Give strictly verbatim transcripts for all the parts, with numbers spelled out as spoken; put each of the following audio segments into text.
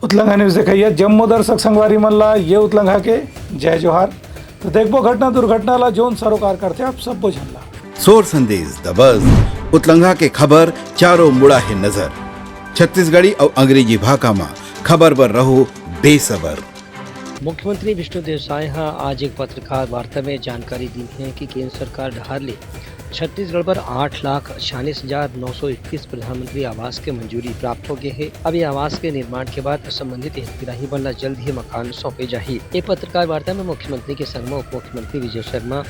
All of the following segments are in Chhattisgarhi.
उतलंघा न्यूज देखइया जम्मो दर्शक संगवारी मन ला ये उतलंघा के जय जोहार। तो देखबो घटना दुर्घटना ला जोन सरोकार करथे आप सब्बो झन ला। सोर संदेश दबस उतलंघा के खबर चारों मुड़ा हे नजर। छत्तीसगढ़ी अउ अंग्रेजी भाखा म खबर बर रहो बेसबर। मुख्यमंत्री विष्णुदेव साय ह आज एक पत्रकार वार्ता में जानकारी दीन हे कि केंद्र सरकार डहार ले छत्तीसगढ़ बर आठ लाख छियालीस हजार नौ सौ इकतीस प्रधानमंत्री आवास के मंजूरी प्राप्त हो गए हे। अब ये आवास के निर्माण के बाद संबंधित हितग्राही मन ला जल्द ही मकान सौंपे जाही। ये पत्रकार वार्ता में मुख्यमंत्री के संग में उप मुख्यमंत्री विजय शर्मा,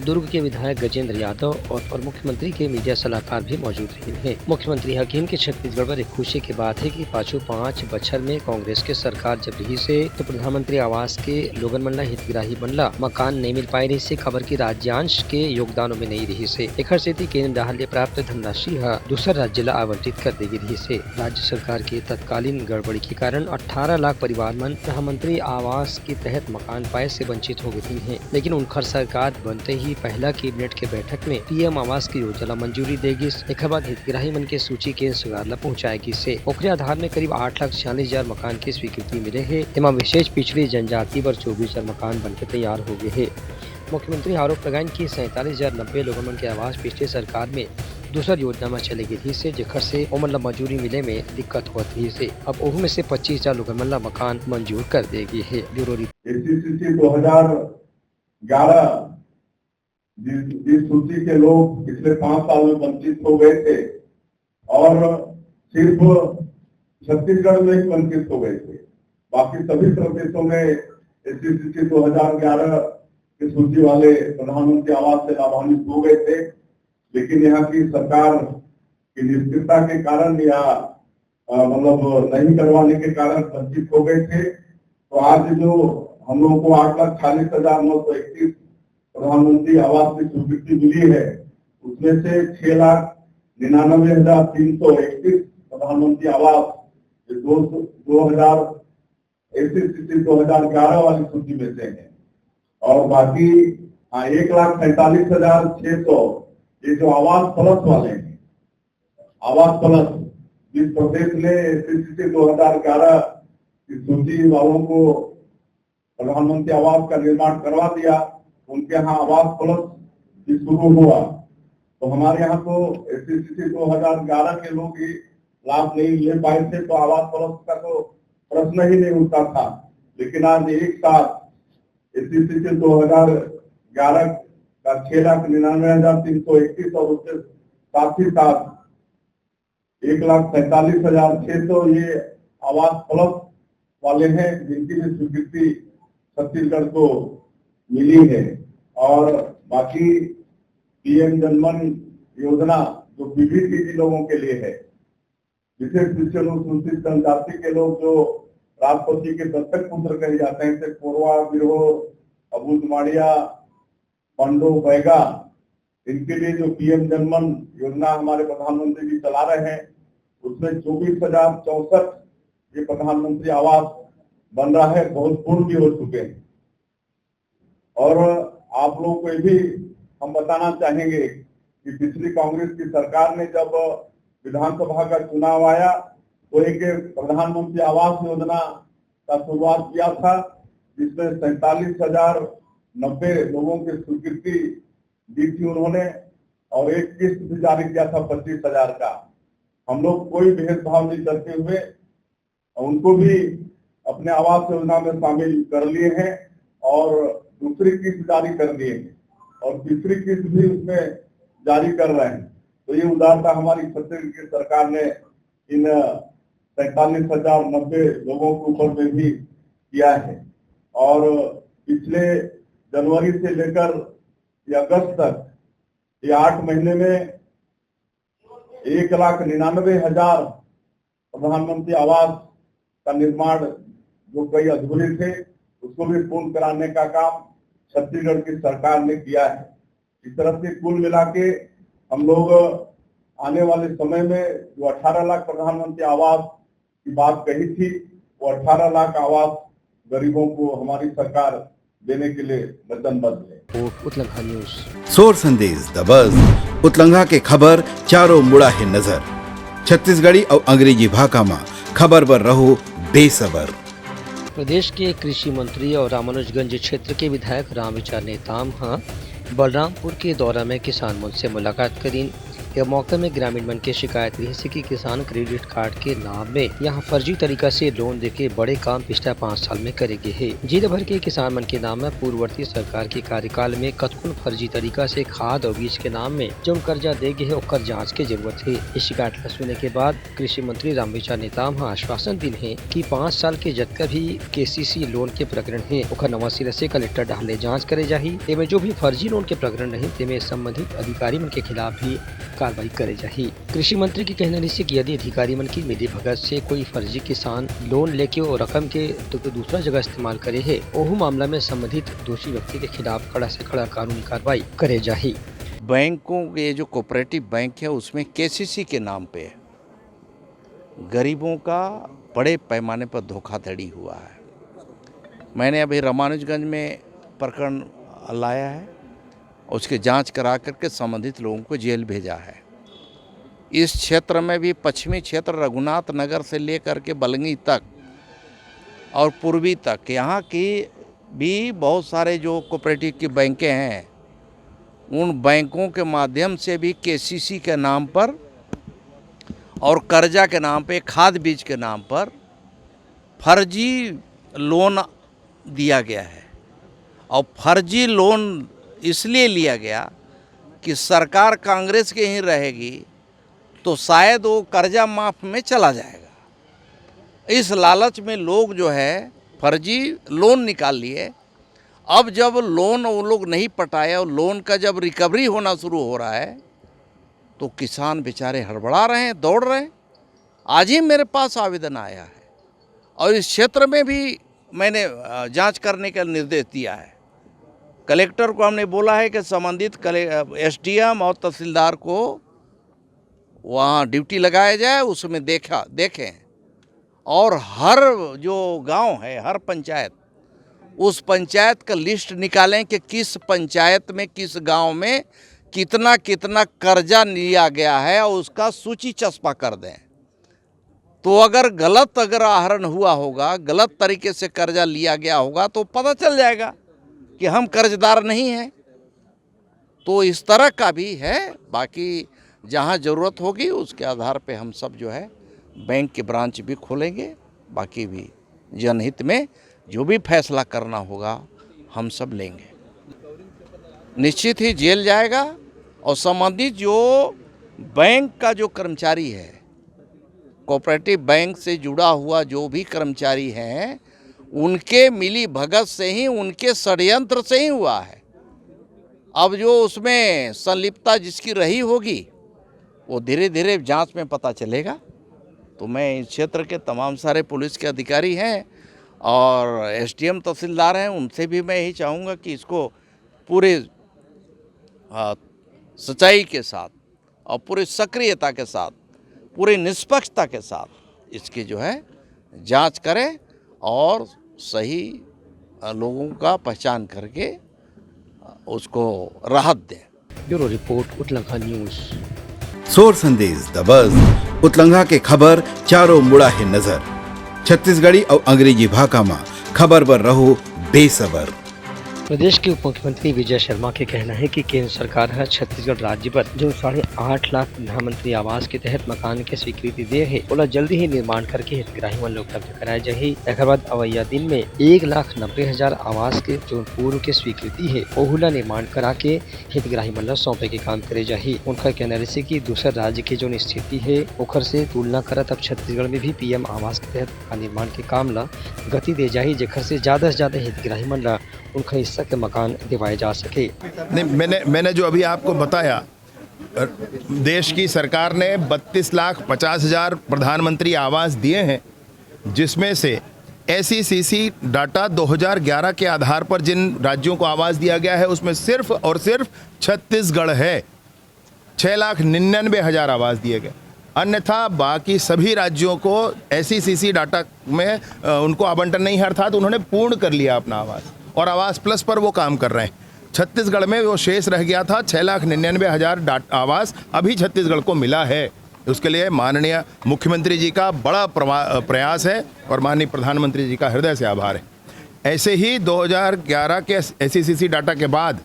दुर्ग के विधायक गजेंद्र यादव और, और मुख्यमंत्री के मीडिया सलाहकार भी मौजूद रहिन हे। मुख्यमंत्री ह किहिन कि छत्तीसगढ़ बर एक खुशी के बात हे कि पाछू पांच बछर में कांग्रेस के सरकार जब रहिस हे तो प्रधानमंत्री आवास के लोगन मन ला, हितग्राही मन ला मकान नइ मिल पाए रहिस हे, काबर कि राज्यांश के योगदान ओमे नइ रहिस हे। एखर सेती केंद्र डहार ले प्राप्त धनराशि ह दूसर राज्य ला आवंटित कर दे गे रहिस हे। राज्य सरकार के तत्कालीन गड़बड़ी के कारण अट्ठारह लाख परिवार मन प्रधानमंत्री आवास के तहत मकान पाए से वंचित हो गे रहिन हे, लेकिन उनखर सरकार बनते ही पहला कैबिनेट के बैठक में पीएम आवास की योजना ला मंजूरी दे गिस। एखर बाद हितग्राही मन के सूची केंद्र सरकार ला पहुंचाए गिस हे। ओखरे आधार में करीब आठ लाख छियालीस हजार मकान की स्वीकृति मिले हे। एमा विशेष पिछड़ी जनजाति बर चौबीस हजार मकान बनके तैयार हो गए हे। मुख्यमंत्री आरोप लगाइन कि सैंतालीस हजार नब्बे लोगन मन के आवास पिछले सरकार में दूसर योजना म चले गे रहिस हे, जेखर से ओमन ला मजूरी मिले में दिक्कत होत रहिस हे। अब ओहू में से पच्चीस हजार लोगन मन ला मकान मंजूर कर दे गे हे। Bureau report. एससीसी दो हज़ार ग्यारह जिस, जिस सूची के लोग पिछले पांच साल में वंचित हो गए थे और सिर्फ छत्तीसगढ़ में ही वंचित हो गए थे, बाकी सभी प्रदेशों में एससीसी दो हज़ार ग्यारह की सूची वाले प्रधानमंत्री आवास से लाभान्वित हो गए थे, लेकिन यहाँ की सरकार की निष्क्रियता के कारण या अ, मतलब नहीं करवाने के कारण वंचित हो गए थे। तो आज जो हम लोगों को आठ लाख चालीस हजार नौ सौ इकतीस प्रधानमंत्री आवास की स्वीकृति मिली है, उसमें से छह लाख निन्यानवे हजार तीन सौ इकतीस प्रधानमंत्री आवास जो दो दो हजार एससीसी दो हजार ग्यारह वाली सूची में से हैं और बाकी हाँ, एक लाख सैंतालीस हजार छह सौ ये जो आवास प्लस वाले हैं, आवास प्लस जिस प्रदेश ने एससीसी दो हजार ग्यारह की सूची वालों को प्रधानमंत्री आवास का निर्माण करवा दिया, उनके यहाँ आवास प्लस भी शुरू हुआ। तो हमारे यहाँ तो एससीसी दो हजार ग्यारह के लोग ही लाभ नहीं ले पाए थे, तो आवास प्लस का तो प्रश्न ही नहीं उठता था। लेकिन आज एक साथ एससीसी दो हजार ग्यारह का छह लाख निन्यानवे हजार तीन सौ इकतीस और उसके साथ ही साथ एक लाख सैंतालीस हजार छह सौ ये आवास प्लस वाले हैं, जिनकी भी स्वीकृति छत्तीसगढ़ को मिली है। और बाकी पीएम जनमन योजना जो पीवीटीजी लोगों के लिए है, विशेष रूप से अनुसूचित जनजाति के लोग जो राष्ट्रपति के दत्तक पुत्र कहे जाते हैं, जैसे कोरवा, बिरहोर, अबुझ माड़िया, पंडो, बैगा, इनके लिए जो पीएम जनमन योजना हमारे प्रधानमंत्री जी चला रहे हैं, उसमें चौबीस हजार चौसठ ये प्रधानमंत्री आवास बन रहा है, बहुत पूर्ण भी हो चुके हैं। और आप लोगों को ये भी हम बताना चाहेंगे कि पिछली कांग्रेस की सरकार ने जब विधानसभा का चुनाव आया तो एक प्रधानमंत्री आवास योजना का शुरुआत किया था, जिसमें सैंतालीस हजार नब्बे लोगों की स्वीकृति दी थी उन्होंने और एक किस्त भी जारी किया था पच्चीस हजार का। हम लोग कोई भेदभाव नहीं करते हुए उनको भी अपने आवास योजना में शामिल कर लिए हैं और दूसरी किस्त जारी कर दिए हैं और तीसरी किस्त भी उसमें जारी कर रहे हैं। तो ये उदारता हमारी छत्तीसगढ़ की सरकार ने इन सैंतालीस हजार नब्बे लोगों के ऊपर में भी किया है और पिछले जनवरी से लेकर ये अगस्त तक ये आठ महीने में एक लाख निन्यानवे हजार प्रधानमंत्री आवास का निर्माण जो कई अधूरे थे उसको भी पूर्ण कराने का काम छत्तीसगढ़ की सरकार ने किया है। इस तरह से कुल मिला के हम लोग आने वाले समय में जो अठारह लाख प्रधानमंत्री आवास की बात कही थी, वो अठारह लाख आवास गरीबों को हमारी सरकार देने के लिए वचनबद्ध है। रिपोर्ट उतलंघा न्यूज। सोर संदेश दबस उतलंघा के खबर चारों मुड़ा हे नजर। छत्तीसगढ़ी अउ अंग्रेजी भाखा म खबर बर रहो बेसबर। प्रदेश के कृषि मंत्री और रामानुजगंज क्षेत्र के विधायक रामविचार नेताम ह बलरामपुर के दौरा में किसान मन से मुलाकात करीन। ये मौके में ग्रामीण मन के शिकायत रहिस हे कि किसान क्रेडिट कार्ड के नाम में यहाँ फर्जी तरीका से लोन देके बड़े काम पिछला पाँच साल में करे गे हे। जिला भर के किसान मन के नाम में पूर्ववर्ती सरकार के कार्यकाल में कतकुन फर्जी तरीका से खाद और बीज के नाम में जौन कर्जा दे गे हे, ओकर जांच के जरूरत हे। इस शिकायत ला सुने के बाद कृषि मंत्री रामविचार नेताम ह आश्वासन दिन हे कि पाँच साल के जतका भी केसीसी लोन के प्रकरण हे, ओकर नवा सिरा से कलेक्टर डहार ले जांच करे जाही। एमे जो भी फर्जी लोन के प्रकरण रही, तेमे संबंधित अधिकारी मन के खिलाफ भी कार्रवाई करे जाही। कृषि मंत्री के कहना रहिस कि यदि अधिकारी मन की मिली भगत से कोई फर्जी किसान लोन लेके वो रकम के तो, तो दूसरा जगह इस्तेमाल करे हे, ओहू मामला में संबंधित दोषी व्यक्ति के खिलाफ कड़ा से कड़ा कानूनी कार्रवाई करे जाही। बैंकों के, जो कोऑपरेटिव बैंक है, उसमें केसीसी के नाम पे गरीबों का बड़े पैमाने पर धोखाधड़ी हुआ है। मैंने अभी रामानुजगंज में प्रकरण लाया है, उसकी जांच करा करके संबंधित लोगों को जेल भेजा है। इस क्षेत्र में भी, पश्चिमी क्षेत्र रघुनाथ नगर से लेकर के बलंगी तक और पूर्वी तक, यहाँ की भी बहुत सारे जो कोऑपरेटिव की बैंकें हैं, उन बैंकों के माध्यम से भी केसीसी के नाम पर और कर्जा के नाम पे, खाद बीज के नाम पर फर्जी लोन दिया गया है। और फर्जी लोन इसलिए लिया गया कि सरकार कांग्रेस की ही रहेगी, तो शायद वो कर्जा माफ में चला जाएगा। इस लालच में लोग जो है, फर्जी लोन निकाल लिए। अब जब लोन वो लोग नहीं पटाए और लोन का जब रिकवरी होना शुरू हो रहा है, तो किसान बेचारे हड़बड़ा रहे हैं, दौड़ रहे हैं। आज ही मेरे पास आवेदन आया है और इस क्षेत्र में भी मैंने, अ, जांच करने का निर्देश दिया है। कलेक्टर को हमने बोला है कि संबंधित कले-, अ, एसडीएम और तहसीलदार को वहाँ ड्यूटी लगाया जाए, उसमें देखा, देखें। और हर जो गांव है, हर पंचायत, उस पंचायत का लिस्ट निकालें कि किस पंचायत में, किस गांव में कितना कितना कर्जा लिया गया है और उसका सूची चस्पा कर दें। तो अगर गलत, अगर आहरण हुआ होगा, गलत तरीके से कर्जा लिया गया होगा, तो पता चल जाएगा कि हम कर्जदार नहीं हैं। तो इस तरह का भी है। बाकी जहाँ ज़रूरत होगी, उसके आधार पे हम सब जो है, बैंक के ब्रांच भी खोलेंगे। बाकी भी जनहित में जो भी फैसला करना होगा, हम सब लेंगे। निश्चित ही जेल जाएगा। और संबंधित जो बैंक का जो कर्मचारी है, कोऑपरेटिव बैंक से जुड़ा हुआ जो भी कर्मचारी हैं, उनके मिली भगत से ही, उनके षड्यंत्र से ही हुआ है। अब जो उसमें संलिप्तता जिसकी रही होगी, वो धीरे धीरे जांच में पता चलेगा। तो मैं इस क्षेत्र के तमाम सारे पुलिस के अधिकारी हैं और एसडीएम तहसीलदार हैं, उनसे भी मैं यही चाहूँगा कि इसको पूरे, आ, सच्चाई के साथ और पूरी सक्रियता के साथ, पूरी निष्पक्षता के साथ इसकी जो है, जांच करें और सही, अ, लोगों का पहचान करके, अ, उसको राहत दें। ब्यूरो रिपोर्ट, उतलंघा न्यूज। सोर संदेश दबस, उतलंघा के खबर चारों मुड़ा है नजर। छत्तीसगढ़ी और अंग्रेजी भाखा मा खबर बर रहो बेसबर। प्रदेश के उप मुख्यमंत्री विजय शर्मा के कहना है कि केंद्र सरकार ह छत्तीसगढ़ राज्य बर जो साढ़े आठ लाख प्रधानमंत्री आवास के तहत मकान के स्वीकृति दे हे, ओला जल्दी ही निर्माण करके हितग्राही मन ल उपलब्ध कराए जाही। एकर बाद अवैया दिन में एक लाख नब्बे हजार आवास के जो पूर्व के स्वीकृति हे, ओहू ला निर्माण करा के हितग्राही मन ल सौंपे के काम करे जाही। उनका कहना रहिसे कि दूसर राज्य के जो स्थिति हे, ओखर से तुलना करत अब छत्तीसगढ़ में भी पीएम आवास के तहत मकान निर्माण के काम ल गति दे जाही, जेखर से ज्यादा से ज्यादा हितग्राही मन ल उनका हिस्सा के मकान दिवाए जा सके। नहीं, मैंने मैंने जो अभी आपको बताया, अ, देश की सरकार ने बत्तीस लाख पचास हजार प्रधानमंत्री आवास दिए हैं, जिसमें से एसईसीसी डाटा दो हज़ार ग्यारह के आधार पर जिन राज्यों को आवास दिया गया है, उसमें सिर्फ और सिर्फ छत्तीसगढ़ है। छः लाख निन्यानवे हजार आवास दिए गए, अन्यथा बाकी सभी राज्यों को एसईसीसी डाटा में, अ, उनको आवंटन नहीं है, अर्थात उन्होंने पूर्ण कर लिया अपना आवास, और आवास प्लस पर वो काम कर रहे हैं। छत्तीसगढ़ में वो शेष रह गया था, छः लाख निन्यानवे हजार डाट-, आवास अभी छत्तीसगढ़ को मिला है। उसके लिए माननीय मुख्यमंत्री जी का बड़ा प्रवा-, प्रयास है और माननीय प्रधानमंत्री जी का हृदय से आभार है। ऐसे ही दो हज़ार ग्यारह के एसईसीसी डाटा के बाद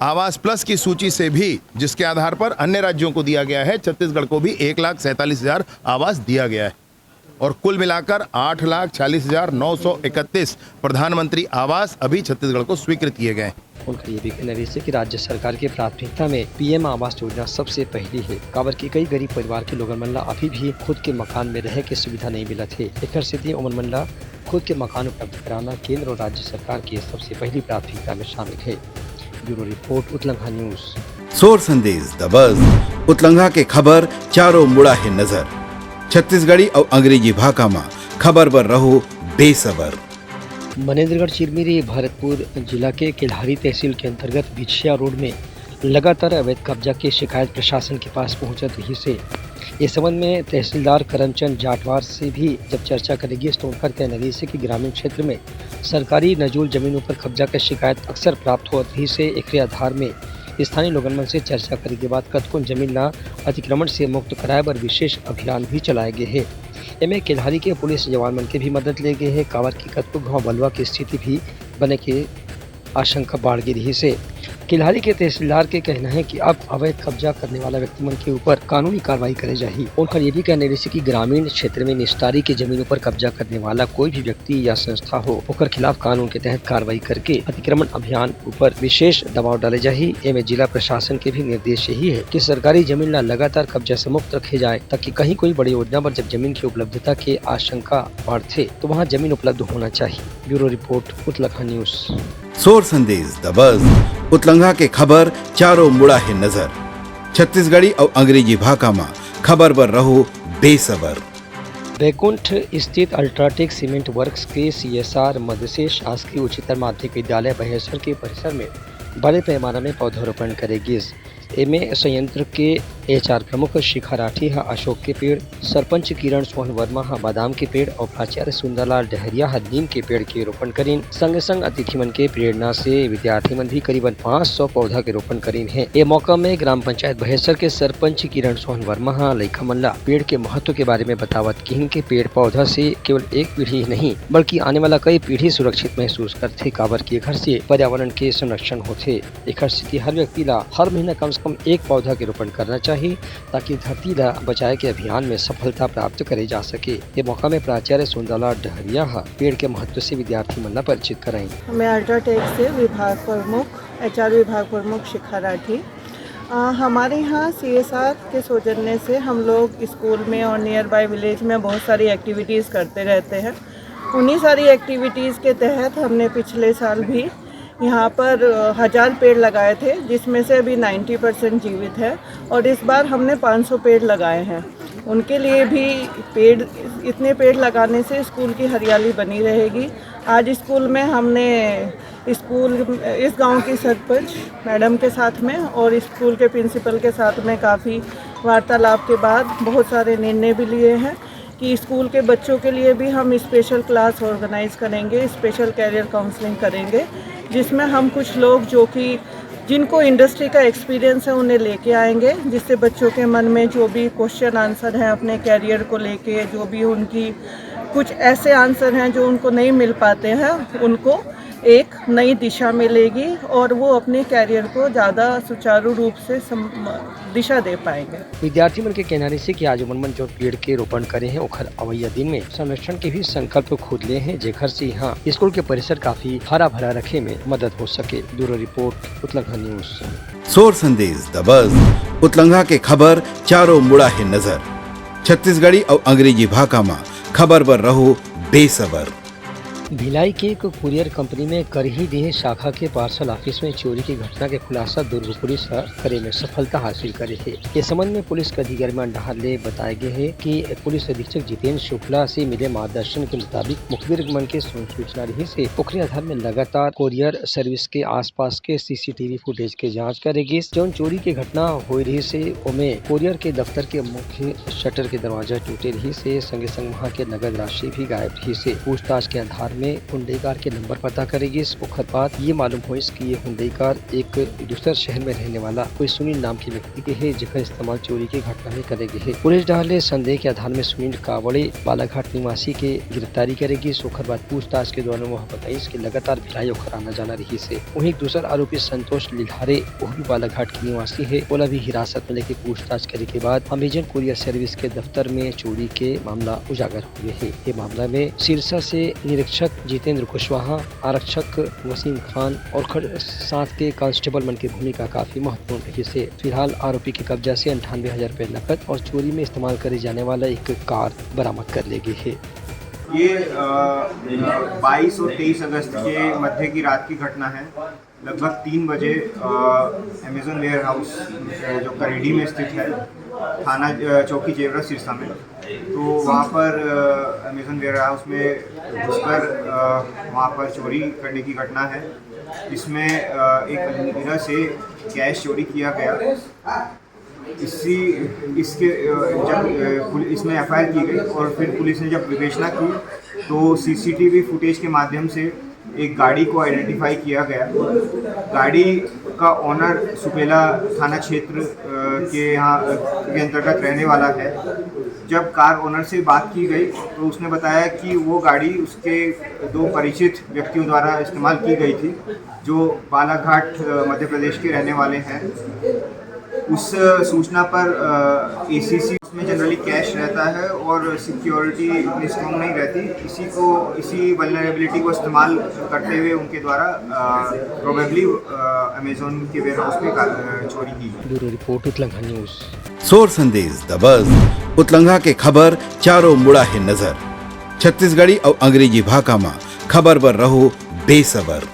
आवास प्लस की सूची से भी, जिसके आधार पर अन्य राज्यों को दिया गया है, छत्तीसगढ़ को भी एक लाख सैंतालीस हजार आवास दिया गया है और कुल मिलाकर आठ लाख छियालीस हजार नौ सौ इकतीस प्रधानमंत्री आवास अभी छत्तीसगढ़ को स्वीकृत किए गए हैं। उनका ये भी कहना रहिस हे कि राज्य सरकार के प्राथमिकता में पीएम आवास योजना सबसे पहली हे, काबर कि कई गरीब परिवार के लोगन मन ला अभी भी खुद के मकान में रहे के सुविधा नहीं मिलत हे। एकर सेती ओमन मन ला खुद के मकान उपलब्ध कराना केंद्र और राज्य सरकार के सबसे पहली प्राथमिकता में शामिल हे। ब्यूरो रिपोर्ट, उतलंघा न्यूज। सोर संदेश दबस, उतलंघा के खबर चारों मुड़ा हे नजर। छत्तीसगढ़ी अउ अंग्रेजी भाखा म खबर बर रहो बेसबर। मनेंद्रगढ़ चिरमिरी भरतपुर जिला के केल्हारी तहसील के अंतर्गत बिछिया रोड में लगातार अवैध कब्जा के शिकायत प्रशासन के पास पहुंचत रहिस हे। इस संबंध में तहसीलदार करमचंद जाटवार से भी जब चर्चा करे गिस, तो उनकर कहना रहिस हे कि ग्रामीण क्षेत्र में सरकारी नजूल जमीन ऊपर कब्जा के शिकायत अक्सर प्राप्त होत रहिस हे। एकरे आधार में स्थानीय लोगन मन से चर्चा करे के बाद कतकोन जमीन ला अतिक्रमण से मुक्त कराए बर विशेष अभियान भी चलाए गे हे। एमे केल्हारी के पुलिस जवान मन के भी मदद ले गे हे, काबर कि कतको घांव बलुवा के स्थिति भी बने के आशंका बाढ़ गे रहिस हे। केल्हारी के तहसीलदार के कहना हे कि अब अवैध कब्जा करने वाला व्यक्ति मन के ऊपर कानूनी कार्रवाई करे जाही। उनकर ये भी कहना रहिस हे कि ग्रामीण क्षेत्र में निस्तारी के जमीन ऊपर कब्जा करने वाला कोई भी व्यक्ति या संस्था हो, ओकर खिलाफ कानून के तहत कार्रवाई करके अतिक्रमण अभियान ऊपर विशेष दबाव डाले जाही। एमे जिला प्रशासन के भी निर्देश यही हे कि सरकारी जमीन ला लगातार कब्जा से मुक्त रखे जाए, ताकि कहीं कोई बड़ी योजना पर जब जमीन की उपलब्धता के आशंका बढ़थे, तो वहाँ जमीन उपलब्ध होना चाहिए। ब्यूरो रिपोर्ट, उतलखा न्यूज। सोर संदेश दबस, उतलंघा के खबर चारों मुड़ा हे नजर। छत्तीसगढ़ी अउ अंग्रेजी भाखा म खबर बर रहो बेसबर। बैकुंठ स्थित अल्ट्राटेक सीमेंट वर्क्स के सीएसआर मद से शासकीय उच्चतर माध्यमिक विद्यालय बहेसर के परिसर में बड़े पैमाना में पौधारोपण करे गिस। एमे संयंत्र के एचआर प्रमुख शिखा राठी ह अशोक के पेड़, सरपंच किरण सोहन वर्मा ह बादाम के पेड़ अउ प्राचार्य सुंदरलाल डहरिया ह नीम के पेड़ के रोपण करिन। संगे संग अतिथि मन के प्रेरणा से विद्यार्थी मन भी करीबन पाँच सौ पौधा के रोपण करिन हे। ए मौका में ग्राम पंचायत भैसर के सरपंच किरण सोहन वर्मा ह लइका मन ला पेड़ के महत्व के बारे में बतावत किहिन के पेड़ पौधा से केवल एक पीढ़ी ही नहीं, बल्कि आने वाला कई पीढ़ी सुरक्षित महसूस करथे, काबर कि एखर से पर्यावरण के संरक्षण होथे। एखर सेती हर व्यक्ति ला हर महीना कम से कम एक पौधा के रोपण करना चाही, ताकि धरती ला बचाए के अभियान में सफलता प्राप्त करे जा सके। ये मौका में प्राचार्य सुंदरलाल डहरिया ह पेड़ के महत्व से विद्यार्थी मन ला परिचित कराइन। मैं अल्ट्राटेक से विभाग प्रमुख, एचआर विभाग प्रमुख शिखा राठी। अ, हमारे यहाँ सीएसआर के सौजन्य से हम लोग स्कूल में और नियर बाय विलेज में बहुत सारी एक्टिविटीज़ करते रहते हैं। उन्हीं सारी एक्टिविटीज़ के तहत हमने पिछले साल भी यहाँ पर, अ, हज़ार पेड़ लगाए थे, जिसमें से अभी नाइन्टी परसेंट जीवित है और इस बार हमने पाँच सौ पेड़ लगाए हैं। उनके लिए भी पेड़, इतने पेड़ लगाने से स्कूल की हरियाली बनी रहेगी। आज स्कूल में हमने स्कूल, इस गांव की सरपंच मैडम के साथ में और स्कूल के प्रिंसिपल के साथ में काफ़ी वार्तालाप के बाद बहुत सारे निर्णय भी लिए हैं कि स्कूल के बच्चों के लिए भी हम स्पेशल क्लास ऑर्गेनाइज करेंगे, स्पेशल कैरियर काउंसलिंग करेंगे, जिसमें हम कुछ लोग जो कि, जिनको इंडस्ट्री का एक्सपीरियंस है, उन्हें लेके आएंगे, जिससे बच्चों के मन में जो भी क्वेश्चन आंसर हैं अपने कैरियर को लेके, जो भी उनकी कुछ ऐसे आंसर हैं जो उनको नहीं मिल पाते हैं, उनको एक नई दिशा मिलेगी और वो अपने कैरियर को ज़्यादा सुचारू रूप से सम-, दिशा दे पाएंगे। विद्यार्थी मन के कहना रहिसे कि आज ओमन मन जो पेड़ के रोपण करे हैं, ओखर अवैया दिन में संरक्षण के भी संकल्प खुद ले हैं, जेखर से यहाँ स्कूल के परिसर काफी हरा भरा रखे में मदद हो सके। ब्यूरो रिपोर्ट, उतलंघा न्यूज। सोर संदेश दबस, उतलंघा के खबर चारों मुड़ा हे नजर। छत्तीसगढ़ी अउ अंग्रेजी भाखा म खबर बर रहो बेसबर। भिलाई के एक कुरियर कंपनी में करही डीह शाखा के पार्सल ऑफिस में चोरी के घटना के खुलासा दुर्ग पुलिस ह करे में सफलता हासिल करे हे। ए संबंध में पुलिस के अधिकारी मन डहार ले बताए गे हे कि पुलिस अधीक्षक जितेंद्र शुक्ला से मिले मार्गदर्शन के मुताबिक मुखबिर मन के सूचना रिहिस हे, ओखरे आधार में लगातार कुरियर सर्विस के आसपास के सीसीटीवी फुटेज के जांच करे गिस। जौन चोरी के घटना होए रिहिस हे, ओमे कुरियर के दफ्तर के मुख्य शटर के दरवाजा टूटे रिहिस हे, संगे संग वहां के नगद राशि भी गायब रिहिस हे। पूछताछ के आधार में हुंडई कार के नंबर पता करे गिस। ओखर बाद ये मालूम होइस कि ये हुंडई कार एक दूसर शहर में रहने वाला कोई सुनील नाम के व्यक्ति के हे, जेकर इस्तेमाल चोरी के घटना में करे गे हे। पुलिस डहार ले संदेह के आधार में सुनील कावड़े बालाघाट निवासी के गिरफ्तारी करे गिस। ओखर बाद पूछताछ के दौरान वह बताइस कि लगातार भिलाई ओखर आना जाना रहिस हे। वहीं एक दूसर आरोपी संतोष लिल्हारे, वो भी बालाघाट के निवासी हे, ओला भी हिरासत में लेके पूछताछ करे के बाद अमेजन कोरियर सर्विस के दफ्तर में चोरी के मामला उजागर हुए हे। ये मामला में सिरसा से निरीक्षक जितेंद्र कुशवाहा, आरक्षक वसीम खान और खड़-, साथ के कांस्टेबल मन के भूमिका काफी महत्वपूर्ण रहिस हे। फिलहाल आरोपी के कब्जा से अंठानवे हजार रुपए नकद और चोरी में इस्तेमाल करे जाने वाला एक कार बरामद कर ले गे हे। ये, अ, बाईस और तेईस अगस्त के मध्य की रात की घटना है। लगभग तीन बजे, अ, अमेजन वेयर हाउस, अ, जो करेडी में स्थित है, थाना, अ, चौकी जेवरा सिरसा में, तो वहाँ पर, अ, अमेजन वेयर हाउस में घुसकर, अ, वहाँ पर चोरी करने की घटना है, जिसमें, अ, एक अलमीरा से कैश चोरी किया गया। इसी, इसके, अ, जब, अ, पुल-, इसमें एफआईआर की गई और फिर पुलिस ने जब विवेचना की, तो सीसीटीवी फुटेज के माध्यम से एक गाड़ी को आइडेंटिफाई किया गया। गाड़ी का ओनर सुपेला थाना क्षेत्र, अ, के यहाँ, अ, के अंतर्गत रहने वाला है। जब कार ओनर से बात की गई, तो उसने बताया कि वो गाड़ी उसके दो परिचित व्यक्तियों द्वारा इस्तेमाल की गई थी, जो बालाघाट, अ, मध्य प्रदेश के रहने वाले हैं। उस सूचना पर, अ, एसीसी में जनरली कैश रहता है और सिक्योरिटी इतनी स्ट्रॉन्ग नहीं रहती। इसी को, इसी वल्नरेबिलिटी को इस्तेमाल करते हुए उनके द्वारा, अ, प्रोबेबली, अ, अमेजोन के वेयरहाउस में का-, अ, चोरी की। ब्यूरो रिपोर्ट, उतलंघा न्यूज़। सोर संदेश दबस, उतलंघा के खबर चारों मुड़ा हे नजर। छत्तीसगढ़ी अउ अंग्रेजी भाखा म खबर बर रहो बेसबर।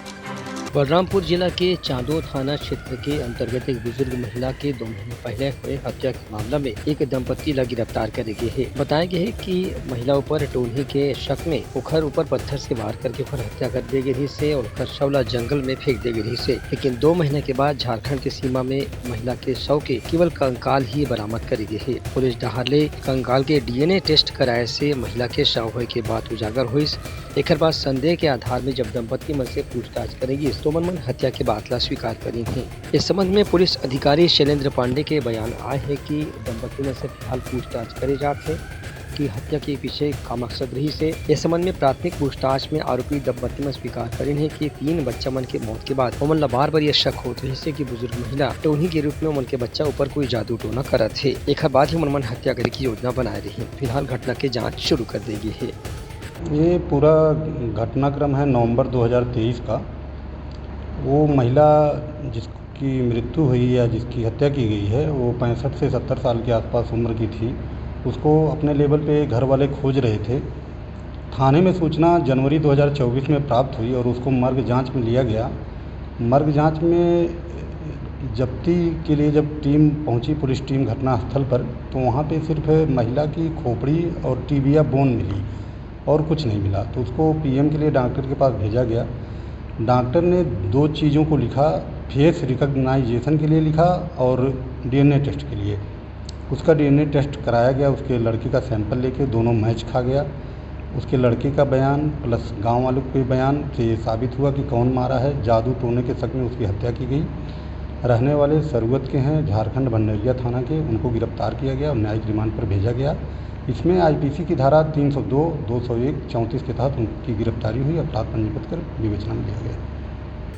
बलरामपुर जिला के चांदो थाना क्षेत्र के अंतर्गत एक बुजुर्ग महिला के दो महीने पहले हुए हत्या के मामला में एक दंपत्ति ला गिरफ्तार करे गे हे। बताए गे हे कि महिला ऊपर टोनही के शक में ओखर ऊपर पत्थर से वार करके ओखर हत्या कर दे गे रहिस हे और ओखर शव ला जंगल में फेंक दे गे रहिस हे। लेकिन दो महीने के बाद झारखंड के सीमा में महिला के शव के केवल कंकाल ही बरामद करे गे हे। पुलिस डहार ले कंकाल के डीएनए टेस्ट कराए से महिला के शव होए के बात उजागर होइस। एखर बाद संदेह के आधार में जब दंपत्ति मन से पूछताछ करे गिस, तो ओमन मन हत्या के बात ला स्वीकार करिन हे। इस संबंध में पुलिस अधिकारी शैलेंद्र पांडे के बयान आए हे कि दंपत्ति मन से फिलहाल पूछताछ करे जात हे कि हत्या के पीछे का मकसद रहिस हे। इस संबंध में प्राथमिक पूछताछ में आरोपी दंपत्ति मन स्वीकार करिन हे कि तीन बच्चा मन के मौत के बाद ओमन ला बार-बार ये शक होत रहिस हे कि बुजुर्ग महिला टोनही के रूप में ओमन के बच्चा ऊपर कोई जादू टोना करत हे। एखर बाद ही ओमन मन हत्या करे की योजना बनाए रहिन। फिलहाल घटना के जांच शुरू कर दे गे हे। ये पूरा घटनाक्रम है नवंबर दो हज़ार तेईस का। वो महिला जिसकी मृत्यु हुई या जिसकी हत्या की गई है, वो पैंसठ से सत्तर साल के आसपास उम्र की थी। उसको अपने लेवल पे घर वाले खोज रहे थे। थाने में सूचना जनवरी दो हज़ार चउबीस में प्राप्त हुई और उसको मर्ग जांच में लिया गया। मर्ग जांच में जब्ती के लिए जब टीम पहुंची, पुलिस टीम घटनास्थल पर, तो वहां पे सिर्फ महिला की खोपड़ी और टिबिया बोन मिली और कुछ नहीं मिला। तो उसको पीएम के लिए डॉक्टर के पास भेजा गया। डॉक्टर ने दो चीज़ों को लिखा, फेस रिकॉग्नाइजेशन के लिए लिखा और डीएनए टेस्ट के लिए। उसका डीएनए टेस्ट कराया गया, उसके लड़के का सैंपल लेके दोनों मैच खा गया। उसके लड़के का बयान प्लस गांव वालों के बयान से ये साबित हुआ कि कौन मारा है। जादू टोने के शक में उसकी हत्या की गई। रहने वाले सरुवत के हैं, झारखंड भंडरिया थाना के। उनको गिरफ्तार किया गया और न्यायिक रिमांड पर भेजा गया। इसमें आईपीसी की धारा तीन सौ दो, दो सौ एक, चौंतीस के तहत उनकी गिरफ्तारी हुई, अपराध पंजीबद्ध कर विवेचना में लिया गया।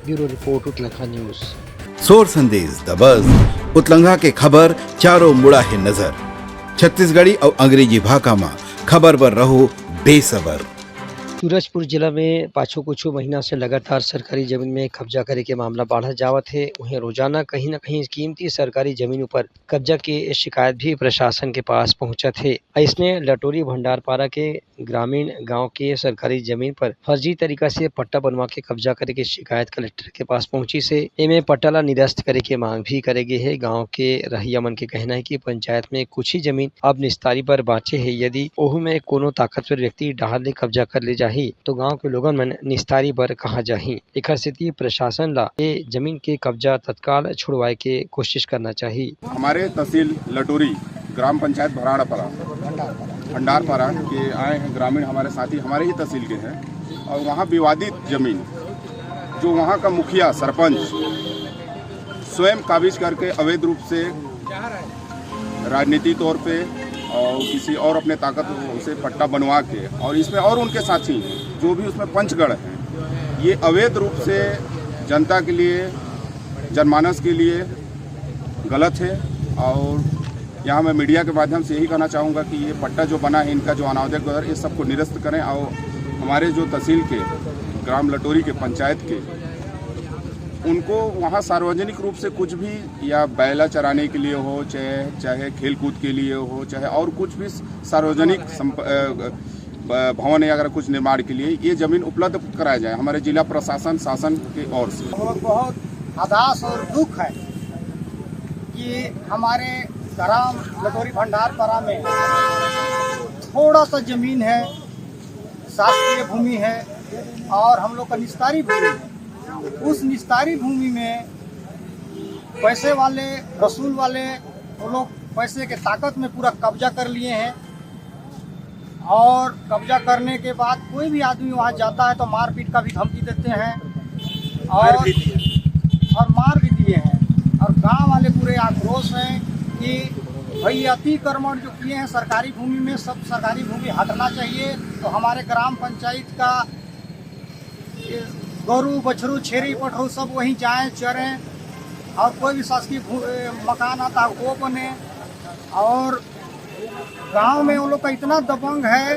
ब्यूरो रिपोर्ट, उतलंघा न्यूज़। सोर संदेश दबस, उतलंघा के खबर चारों मुड़ा हे नजर। छत्तीसगढ़ी अउ अंग्रेजी भाखा म खबर बर रहो बेसबर। सूरजपुर जिला में पाछू कुछ महीना से लगातार सरकारी जमीन में कब्जा करे के मामला बाढ़त जावत हे। उहें रोजाना कहीं न कहीं कीमती सरकारी जमीन ऊपर कब्जा के शिकायत भी प्रशासन के पास पहुंचत हे। अइसने लटोरी भंडारपारा के ग्रामीण गांव के सरकारी जमीन पर फर्जी तरीका से पट्टा बनवा के कब्जा करे के शिकायत कलेक्टर के पास पहुंचिस हे। एमे पट्टा ला निरस्त करे के मांग भी करे गे हे। गांव के रहइया मन के कहना हे कि पंचायत में कुछ ही जमीन अब निस्तारी बर बांचे हे। यदि ओहू में कोनो ताकतवर व्यक्ति डहार ले कब्जा कर ले जाही, तो गांव के लोगन मन निस्तारी बर कहां जाही। एखर सेती प्रशासन ला ए जमीन के कब्जा तत्काल छुड़वाए के कोशिश करना चाही। हमारे तहसील लटोरी, ग्राम पंचायत भराड़ापारा, भंडारपारा के आए हैं ग्रामीण, हमारे साथी हमारे ही तहसील के हैं। और वहाँ विवादित जमीन जो वहाँ का मुखिया, सरपंच स्वयं काबिज करके अवैध रूप से राजनीति तौर पे और किसी और अपने ताकत से पट्टा बनवा के, और इसमें और उनके साथी जो भी उसमें पंचगण हैं, ये अवैध रूप से जनता के लिए, जनमानस के लिए गलत है। और यहाँ मैं मीडिया के माध्यम से यही कहना चाहूँगा कि ये पट्टा जो बना है, इनका जो अनावश्यक दर, ये सबको निरस्त करें और हमारे जो तहसील के, ग्राम लटोरी के पंचायत के, उनको वहाँ सार्वजनिक रूप से कुछ भी, या बैला चराने के लिए हो, चाहे चाहे खेल कूद के लिए हो, चाहे और कुछ भी सार्वजनिक संप- अ, ब- भवन या अगर कुछ निर्माण के लिए ये जमीन उपलब्ध कराया जाए हमारे जिला प्रशासन, शासन की ओर से। हम लोग बहुत हताश और दुख है कि हमारे ग्राम लटोरी भंडारपारा में थोड़ा सा जमीन है, शासकीय भूमि है और हम लोग का निस्तारी भूमि है। उस निस्तारी भूमि में पैसे वाले, रसूल वाले, वो लोग पैसे के ताकत में पूरा कब्जा कर लिए हैं। और कब्जा करने के बाद कोई भी आदमी वहाँ जाता है तो मारपीट का भी धमकी देते हैं और मार भी दिए। और मार भी दिए हैं। और गांव वाले पूरे आक्रोश हैं कि भाई, अतिक्रमण जो किए हैं सरकारी भूमि में, सब सरकारी भूमि हटना चाहिए। तो हमारे ग्राम पंचायत का ये गोरू, बछरू, छेरी पठरू सब वहीं जाएं, चरें और कोई भी शासकीय भू- ए, मकान आता है वो बने। और गांव में उन लोग का इतना दबंग है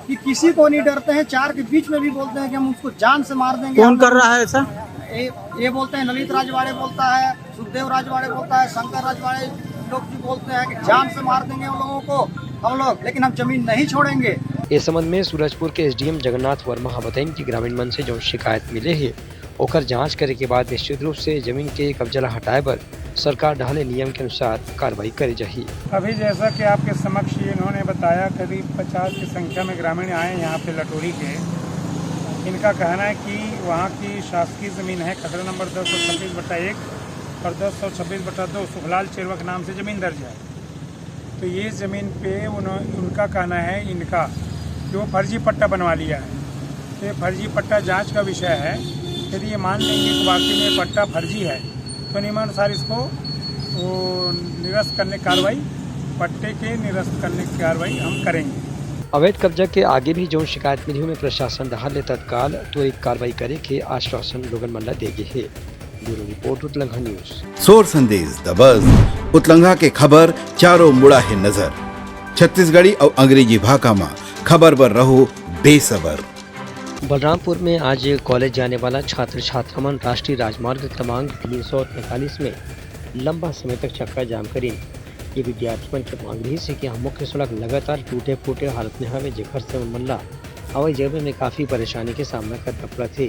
कि किसी को नहीं डरते हैं। चार के बीच में भी बोलते हैं कि हम उसको जान से मार देंगे। कौन हम कर रहा है ऐसा? ये, ये बोलते हैं, ललित राजवाड़े बोलता है, सुखदेव राजवाड़े बोलता है, शंकर राजवाड़े लोग भी बोलते हैं कि जान से मार देंगे उन लोगों को हम लोग, लेकिन हम जमीन नहीं छोड़ेंगे। ए संबंध में सूरजपुर के एसडीएम जगन्नाथ वर्मा ह बताइन कि ग्रामीण मन से जौन शिकायत मिले हे, ओकर जांच करे के बाद निश्चित रूप से जमीन के कब्जा ला हटाए बर सरकार डहार ले नियम के अनुसार कार्रवाई करे जाही। अभी जैसा कि आपके समक्ष ये इन्होंने बताया, करीब पचास की संख्या में ग्रामीण आए यहाँ पे लटोरी के। इनका कहना है कि वहाँ की शासकीय ज़मीन है, खसरा नंबर दस सौ छब्बीस बटा एक और दस सौ छब्बीस बटा दो, सुखलाल चेरवा के नाम से ज़मीन दर्ज है। तो ये ज़मीन पे उन्हों-, उनका कहना है, इनका, कि वो फर्जी पट्टा बनवा लिया है। तो ये फर्जी पट्टा जांच का विषय है। यदि ये मान लेंगे कि वाकई में पट्टा फर्जी है, तो नियमानुसार इसको वो निरस्त करने की कार्रवाई, पट्टे के निरस्त करने की कार्रवाई हम करेंगे। अवैध कब्जा के आगे भी जौन शिकायत मिली, ओमे प्रशासन डहार ले तत्काल त्वरित कार्रवाई करे के आश्वासन लोगन मन ला दे गे हे। ब्यूरो रिपोर्ट, उतलंघा न्यूज। सोर संदेश द बज, उतलंघा के खबर चारों मुड़ा हे नजर। छत्तीसगढ़ी अउ अंग्रेजी भाखा म खबर बर रहो बेसबर। बलरामपुर में आज कॉलेज जाने वाला छात्र छात्रा मन राष्ट्रीय राजमार्ग क्रमांक तीन सौ तैंतालीस में लंबा समय तक चक्का जाम करिन। ये विद्यार्थी मन के मांग रहिस हे कि हम मुख्य सड़क लगातार टूटे फूटे हालत में हवे, जेकर से उमन ला आवाजाही में काफी परेशानी के सामना करना पड़त हे।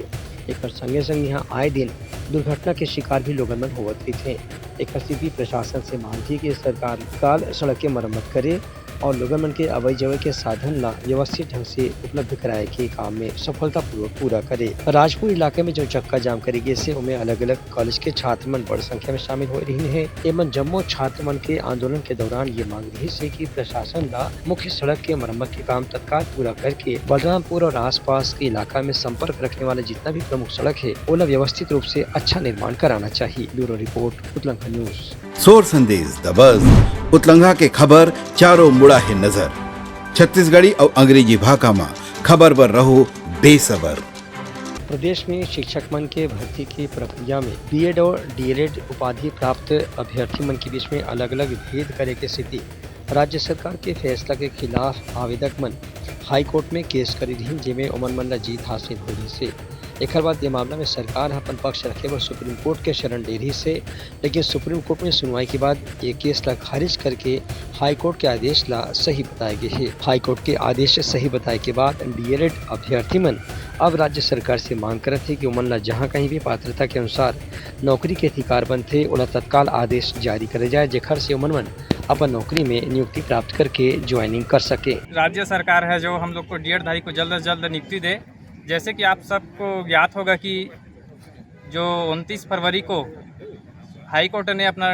एकर संगे संग यहाँ आए दिन दुर्घटना के शिकार भी लोगन मन होवत रहिथे। एकर सेती प्रशासन से मांग हे कि सरकार तत्काल सड़क के मरम्मत करे और लोगन मन के आवाजाही के साधन ला व्यवस्थित ढंग से उपलब्ध कराए के काम में सफलतापूर्वक पूरा करे। राजपुर इलाके में जो चक्का जाम करे गे से, ओमे अलग-अलग कॉलेज के छात्र मन बड़ संख्या में शामिल होए रहिन हे। एमन जम्मो छात्र मन के आंदोलन के दौरान ये मांग रहिस हे कि प्रशासन ला मुख्य सड़क के मरम्मत के काम तत्काल पूरा करके बलरामपुर और आसपास के इलाका में संपर्क रखने वाले जितना भी प्रमुख सड़क हे, ओला व्यवस्थित रूप से अच्छा निर्माण कराना चाहिए। ब्यूरो रिपोर्ट, उतलंघा न्यूज। सोर संदेश द बज, उतलंघा के खबर चारों मुड़ा हे नजर। छत्तीसगढ़ी अउ अंग्रेजी भाखा म खबर बर रहो बेसबर। प्रदेश में शिक्षक मन के भर्ती की प्रक्रिया में बीएड और डीएलएड उपाधि प्राप्त अभ्यर्थी मन के बीच में अलग-अलग भेद करे के स्थिति राज्य सरकार के फैसला के खिलाफ आवेदक मन हाई कोर्ट में केस करे रहिन, जेमे ओमन मन ला जीत हासिल होए रहिस हे। एकर बाद ये मामला में सरकार ह अपन पक्ष रखे बर सुप्रीम कोर्ट के शरण ले रहिस हे, लेकिन सुप्रीम कोर्ट में सुनवाई के बाद ये केस ला खारिज करके हाई कोर्ट के आदेश ला सही बताए गे हे। हाई कोर्ट के आदेश सही बताए के बाद डीएलएड अभ्यर्थी मन अब राज्य सरकार से मांग करत हे कि ओमन ला जहां कहीं भी पात्रता के अनुसार नौकरी के अधिकार बनथे, ओला तत्काल आदेश जारी करे जाए, जेखर से ओमन मन अपन नौकरी में नियुक्ति प्राप्त करके ज्वाइनिंग कर सके। राज्य सरकार है जो हम लोग को डीएड धारी को जल्द से जल्द नियुक्ति दे। जैसे कि आप सबको ज्ञात होगा कि जो उनतीस फरवरी को हाई कोर्ट ने अपना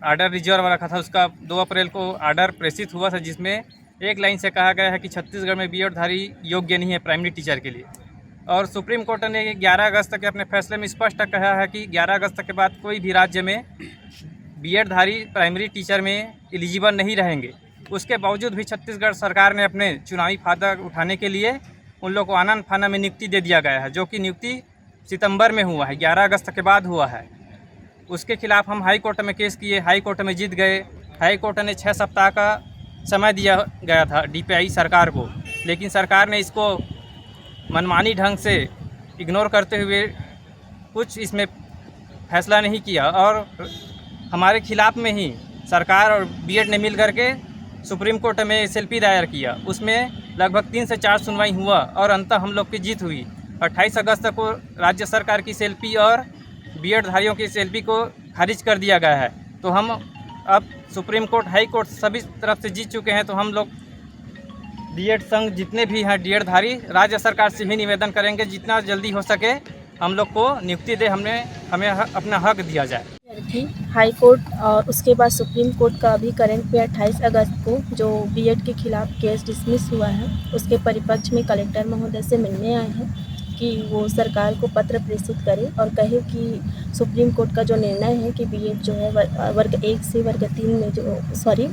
आर्डर रिजर्व रखा था, उसका दो अप्रैल को आर्डर प्रेषित हुआ था, जिसमें एक लाइन से कहा गया है कि छत्तीसगढ़ में बीएड धारी योग्य नहीं है प्राइमरी टीचर के लिए। और सुप्रीम कोर्ट ने ग्यारह अगस्त के अपने फैसले में स्पष्ट कहा है कि ग्यारह अगस्त के बाद कोई भी राज्य में बीएड धारी प्राइमरी टीचर में एलिजिबल नहीं रहेंगे। उसके बावजूद भी छत्तीसगढ़ सरकार ने अपने चुनावी फायदा उठाने के लिए उन लोग को आनन फानन में नियुक्ति दे दिया गया है, जो कि नियुक्ति सितंबर में हुआ है, ग्यारह अगस्त के बाद हुआ है। उसके खिलाफ हम हाई कोर्ट में केस किए, हाई कोर्ट में जीत गए। हाई कोर्ट ने छः सप्ताह का समय दिया गया था डीपीआई सरकार को, लेकिन सरकार ने इसको मनमानी ढंग से इग्नोर करते हुए कुछ इसमें फैसला नहीं किया और हमारे खिलाफ में ही सरकार और बीएड ने मिल करके सुप्रीम कोर्ट में एसएलपी दायर किया। उसमें लगभग तीन से चार सुनवाई हुआ और अंततः हम लोग की जीत हुई। अट्ठाईस अगस्त को राज्य सरकार की एसएलपी और बीएड धारियों की एसएलपी को खारिज कर दिया गया है। तो हम अब सुप्रीम कोर्ट, हाई कोर्ट सभी तरफ से जीत चुके हैं। तो हम लोग डीएड संघ जितने भी हैं डीएड धारी, राज्य सरकार से भी निवेदन करेंगे जितना जल्दी हो सके हम लोग को नियुक्ति दे, हमने हमें ह-, अपना हक दिया जाए। थी हाई कोर्ट और उसके बाद सुप्रीम कोर्ट का अभी करंट में अट्ठाईस अगस्त को जो बीएड के खिलाफ केस डिसमिस हुआ है, उसके परिपक्ष में कलेक्टर महोदय से मिलने आए हैं कि वो सरकार को पत्र प्रेषित करें और कहे कि सुप्रीम कोर्ट का जो निर्णय है कि बीएड जो है वर-, वर्ग एक से वर्ग तीन में जो, सॉरी,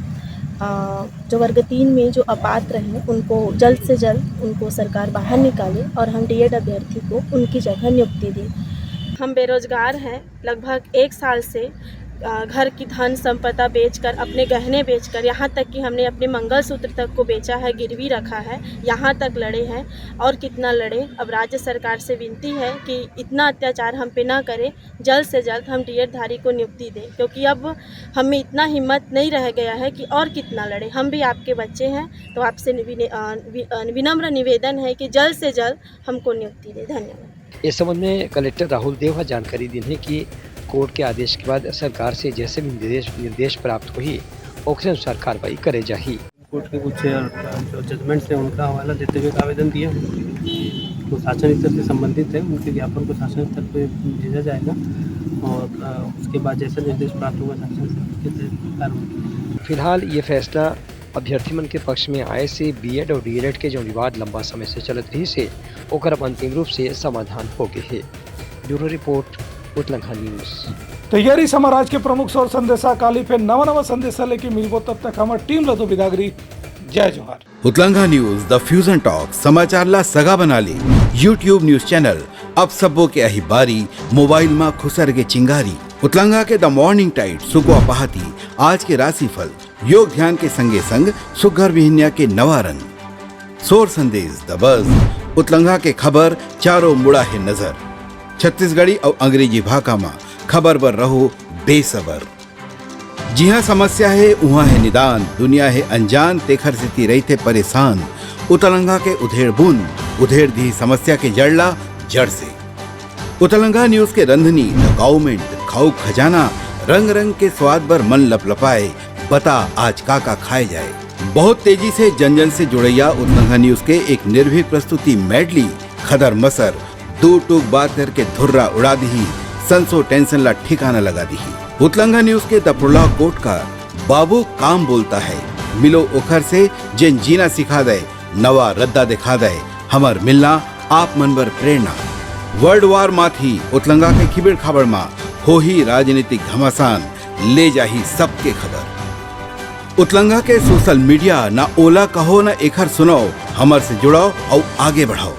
जो वर्ग तीन में जो अपात्र हैं उनको जल्द से जल्द उनको सरकार बाहर निकाले और हम डीएड अभ्यर्थी को उनकी जगह नियुक्ति दें। हम बेरोजगार हैं, लगभग एक साल से अ, घर की धन संपदा बेचकर, अपने गहने बेचकर, यहाँ तक कि हमने अपने मंगलसूत्र तक को बेचा है, गिरवी रखा है, यहाँ तक लड़े हैं। और कितना लड़े? अब राज्य सरकार से विनती है कि इतना अत्याचार हम पे ना करें, जल्द से जल्द हम डीएड धारी को नियुक्ति दें, क्योंकि अब हमें इतना हिम्मत नहीं रह गया है कि और कितना लड़े। हम भी आपके बच्चे हैं, तो आपसे निविने-, अ, वि-, अ, विनम्र निवेदन है कि जल्द से जल्द हमको नियुक्ति दें। धन्यवाद। इस संबंध में कलेक्टर राहुल देव ह जानकारी दीन हे कि कोर्ट के आदेश के बाद सरकार से जैसे भी निर्देश, निर्देश प्राप्त होही, ओकरे अनुसार कार्रवाई करे जाही। कोर्ट के कुछ, अ, जो जजमेंट्स हैं, उनका हवाला देते हुए एक आवेदन दिया है। वो शासन स्तर से संबंधित है, उनके ज्ञापन को शासन स्तर पे भेजा जाएगा और, अ, उसके बाद जैसा निर्देश प्राप्त होगा, शासन स्तर के तहत कार्रवाई की जाएगी। फिलहाल ये फैसला अभ्यर्थी मन के पक्ष में आए से बीएड और डीएलएड के जो विवाद लंबा समय से चलत रहिस हे, ओकर अब अंतिम रूप से समाधान हो गे हे। ब्यूरो रिपोर्ट, उतलंघा न्यूज। तो ये रहिस हमर आज के प्रमुख सौर संदेशा। काली फिर नवा नवा संदेशा लेके मिलबो, तब तक हमर टीम ल दो बिदागरी। जय जोहार। उतलंघा न्यूज, द फ्यूजन टॉक, समाचार ला सगा बना ले। YouTube न्यूज चैनल, अब सबो के आही बारी, मोबाइल मा खुसर गे चिंगारी। उतलंघा के द मॉर्निंग टाइड, सुकवा पहाती, आज के राशिफल, योग ध्यान के संगे संग सुग्घर बिहनिया के नवा रंग। सोर संदेश, द बज, उतलंघा के खबर, चारों मुड़ा हे नजर। छत्तीसगढ़ी अउ अंग्रेजी भाखा मा खबर बर रहो बेसबर। जिहाँ समस्या हे, उहाँ हे निदान, दुनिया हे अनजान, तेखर सेती रहिथे परेशान। उतलंघा के उधेड़ बुन, उधेड़ दिही समस्या के जड़ ला जड़ से। उतलंघा न्यूज के रंधनी, द गाउमेंट, खाऊ खजाना, रंग रंग के स्वाद बर मन लपलपाए, बता आज का का खाए जाए। बहुत तेजी से जन जन से जुड़ैया उतलंघा न्यूज के एक निर्भीक प्रस्तुति मेडली, खदर मसर, दू टूक बात करके धुर्रा उड़ा दिही, संसो टेंशन ला ठिकाना लगा दिही। उतलंघा न्यूज के द प्रोलॉग कोट का बाबू काम बोलता है, मिलो ओखर से जेन जीना सिखा दे, नवा रद्दा दिखा दे, हमर मिलना आप मन बर प्रेरणा। वर्ल्ड वार माथी उतलंगा के खिबेड़ खाबड़ मा होही राजनीतिक घमासान, ले जाही सबके खबर। उतलंगा के सोशल मीडिया, ना ओला कहो ना एखर सुनाओ, हमर से जुड़ाओ अउ आगे बढ़ाओ।